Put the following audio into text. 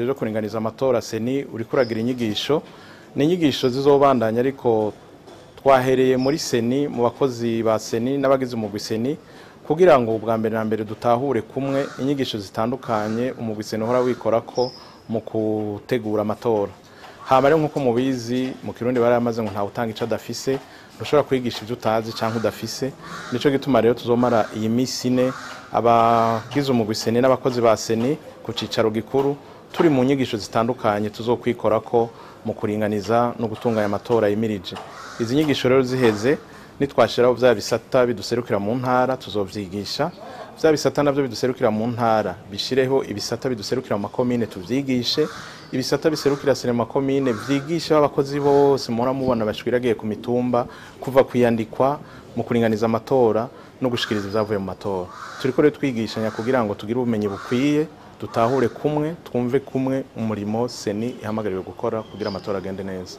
ujejwe kuringaniza amatora CENI uriko uragira inyigisho. Ni inyigisho zizobandanya, ariko twahereye muri CENI, mu bakozi ba CENI n'abagize umugwi CENI, kugira ngo ubwa mbere na mbere dutahure kumwe inyigisho zitandukanye umugwi CENI uhora wikorako mu gutegura amatora. Hama rero, nk'uko mubizi, mu Kirundi baramaze ngo ntawe utanga ico adafise. Ntushobora kwigisha ivyo utazi canke udafise. Nico gituma rero tuzomara iyi misi 4, abagize umugwi CENI n'abakozi ba CENI ku cicaro gikuru, turi mu nyigisho zitandukanye tuzokwikorako mu kuringaniza no gutunganya amatora yimirije. Izi nyigisho rero ziheze, nitwashiraho vya bisata biduserukira mu ntara, tuzovyigisha. Vya bisata navyo biduserukira mu ntara bishireho ibisata biduserukira mu makomine, tuvyigishe. Ibisata biserukira CENI mu makomine vyigishe abakozi bose muhora mubona bashwiragiye ku mitumba, kuva kwiyandikwa, mu kuringaniza amatora no gushikiriza ivyavuye mu matora. Turiko rero twigishanya kugira ngo tugire ubumenyi bukwiye, dutahure kumwe, twumve kumwe umurimo CENI ihamagariwe gukora kugira amatora agende neza.